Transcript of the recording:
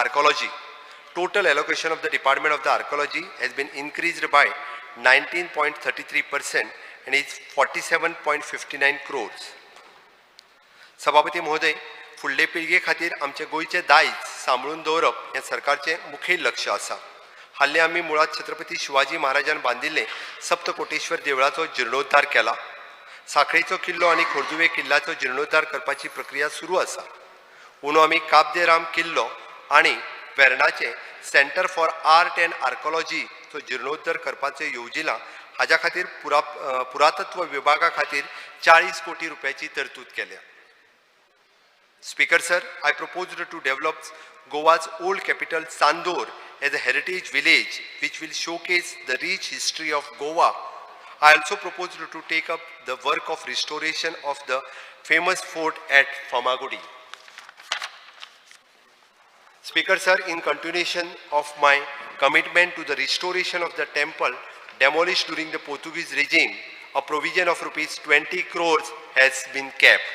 Archaeology. Total allocation of the Department of the Archaeology has been increased by 19.33% and is 47.59 crores. सभापती महोदय, फुडले पिळगे खातीर आमचे गोंयचें दायज सांबाळून दवरप हें सरकारचें मुखेल लक्ष आसा. हाल्ली आमी मुळांत छत्रपती शिवाजी महाराजान बांदिल्लें सप्तकोटेश्वर देवळाचो जिर्णोद्धार केला. साखळेचो किल्लो आनी खोर्जुवे किल्ल्याचो जिर्णोद्धार करपाची प्रक्रिया सुरू आसा. अंदू आमी काब दे राम किल्लो आनी वेर्णाचें सेंटर फॉर आर्ट अँड आर्कोलॉजीचो जिर्णोद्धार करपाचें येवजिलां. हाज्या खातीर पुरातत्व विभागा खातीर 40 कोटी रुपयाची तरतूद केल्या. Speaker sir, I proposed to develop Goa's old capital, Chandor, as a heritage village which will showcase the rich history of Goa. I also proposed to take up the work of restoration of the famous fort at Farmagudi. Speaker sir, in continuation of my commitment to the restoration of the temple demolished during the Portuguese regime, a provision of rupees 20 crores has been kept.